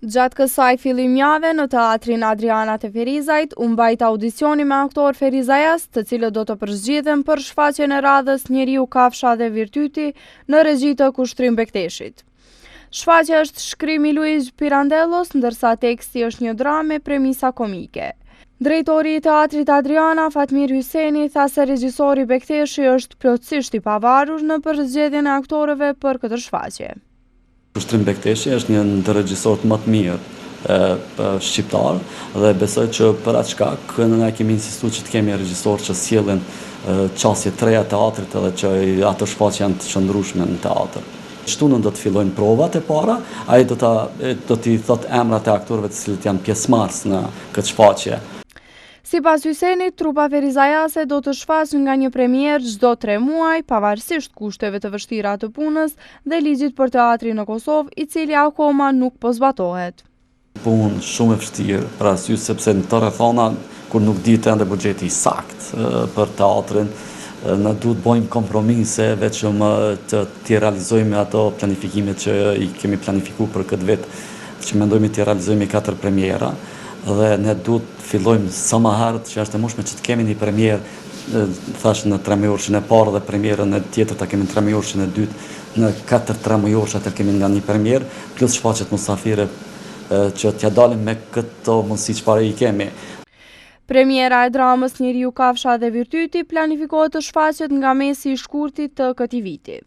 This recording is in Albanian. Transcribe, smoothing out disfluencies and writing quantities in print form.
Gjatë kësaj fillimjave në Teatrin Adriana të Ferizajt u mbajt audicioni me aktorë ferizajas, të cilët do të përzgjidhen për shfaqjen e radhës Njeriu, Kafsha dhe Virtyti në regji të Kushtrim Bekteshit. Shfaqja është shkrim i Luigj Pirandellos, ndërsa teksti është një dramë me premisa komike. Drejtori i Teatrit Adriana, Fatmir Hyseni, tha se regjisori Bekteshi është plotësisht i pavarur në përzgjedhjen e aktorëve për këtë shfaqje. Kushtrim Bekteshi është një ndër regjisorët më të mirë shqiptar dhe besoj që për atë shkak ne kemi insistu që të kemi regjisorë që sjellin qasje të reja teatrit edhe që ato shfaqje janë të qëndrueshme në teatër. Shtunën do të fillojnë provat e para, ai do ta do t'i thotë emrat e aktorëve të cilët janë pjesëmarrës në këtë shfaqje. Sipas Hysenit, trupa ferizajase do të shfaqë nga një premierë çdo tre muaj, pavarësisht kushteve të vështira të punës dhe ligjit për teatrin në Kosovë, i cili akoma nuk po zbatohet. Punë shumë e vështirë, për arsye sepse në këto rrethana kur nuk dihet ende buxheti i saktë për teatrin, ne duhet të bëjmë kompromise vetëm të t'i realizojmë ato planifikime që i kemi planifiku për këtë vit, që mendojmë t'i realizojmë katër premiera dhe ne duhet të fillojmë sa më herët që është e mundshme që të kemi një premierë thash në tremujorshin e parë dhe premierën e tjetër ta kemi në tremujorshin e dytë, në katër tremujorsha të kemi nga një premierë, plus shfaqjet musafire që t'ja dalim me këto mundësi çfarë i kemi. Premiera e dramës Njeriu, Kafsha dhe Virtyti planifikohet të shfaqet nga mesi i shkurtit të këtij viti.